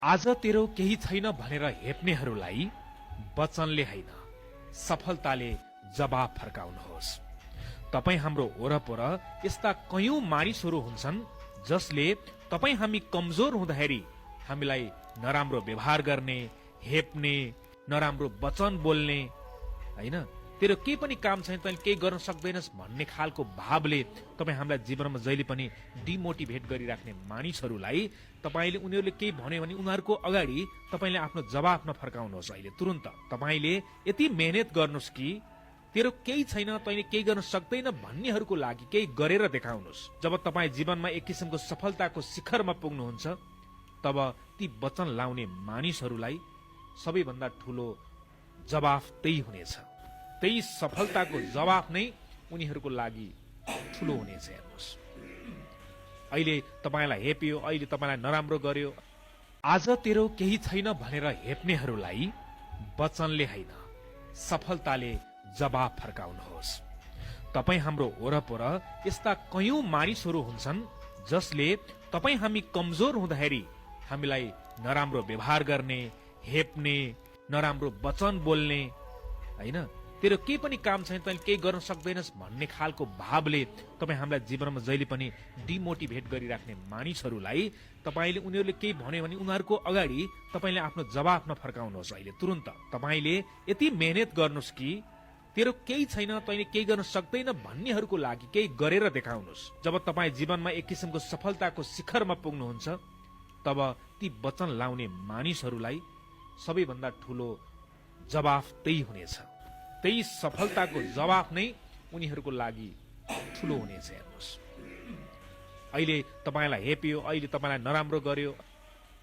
आज तेरो केही छैन भनेर हेप्नेहरूलाई वचनले होइन सफलताले जवाब फर्काउनुहोस्। तपाई हाम्रो वरपर यस्ता कयौं मानिसहरू हुन्छन् जसले तपाई हामी कमजोर हुँदाखेरि हामीलाई नराम्रो व्यवहार गर्ने, हेप्ने, नराम्रो वचन बोल्ने, हैन तेरो केही पनि काम छैन, तैँले केही गर्न सक्दैनस् भन्ने खालको भावले तपाई हामीलाई जीवनमा जहिले पनि डिमोटिभेट गरिराख्ने मानिसहरूलाई तपाईले उनीहरूले केही भन्यो भने उनीहरूको अगाडि तपाईले आफ्नो जवाफ नफर्काउनुहोस्। अहिले तुरुन्त तपाईले यति मेहनत गर्नुहोस् कि तेरो केही छैन, तैँले केही गर्न सक्दैन भन्नेहरूको लागि केही गरेर देखाउनुहोस्। जब तपाई जीवनमा एक किसिमको सफलताको शिखरमा पुग्नुहुन्छ तब ती वचन लाउने मानिसहरूलाई सबैभन्दा ठूलो जवाफ त्यही हुनेछ। त्यही सफलताको जवाफ नै उनीहरूको लागि ठूलो हुनेछ। हेर्नुहोस्, अहिले तपाईलाई हेप्यो, अहिले तपाईलाई नराम्रो गर्यो, आज तेरो केही छैन भनेर हेप्नेहरूलाई वचनले होइन सफलताले जवाब फर्काउनुहोस्। तपाई हाम्रो वरपर यस्ता कयौं मानिसहरू हुन्छन् जसले तपाई हामी कमजोर हुँदाखेरि हामीलाई नराम्रो व्यवहार गर्ने, हेप्ने, नराम्रो वचन बोल्ने, हैन तेरो केही पनि काम छैन, तैँले केही गर्न सक्दैनस् भन्ने खालको भावले तपाई हामीलाई जीवनमा जहिले पनि डिमोटिभेट गरिराख्ने मानिसहरूलाई तपाईले उनीहरूले केही भन्यो भने उनीहरूको अगाडि तपाईले आफ्नो जवाफ नफर्काउनुहोस्। अहिले तुरुन्त तपाईले यति मेहनत गर्नुहोस् कि तेरो केही छैन, तैँले केही गर्न सक्दैन भन्नेहरूको लागि केही गरेर देखाउनुहोस्। जब तपाई जीवनमा एक किसिमको सफलताको शिखरमा पुग्नुहुन्छ तब ती वचन लाउने मानिसहरूलाई सबैभन्दा ठूलो जवाफ त्यही हुनेछ। त्यही सफलताको जवाफ नै उनीहरूको लागि ठूलो हुनेछ। हेर्नुहोस्, अहिले तपाईलाई हेप्यो, अहिले तपाईलाई नराम्रो गर्यो,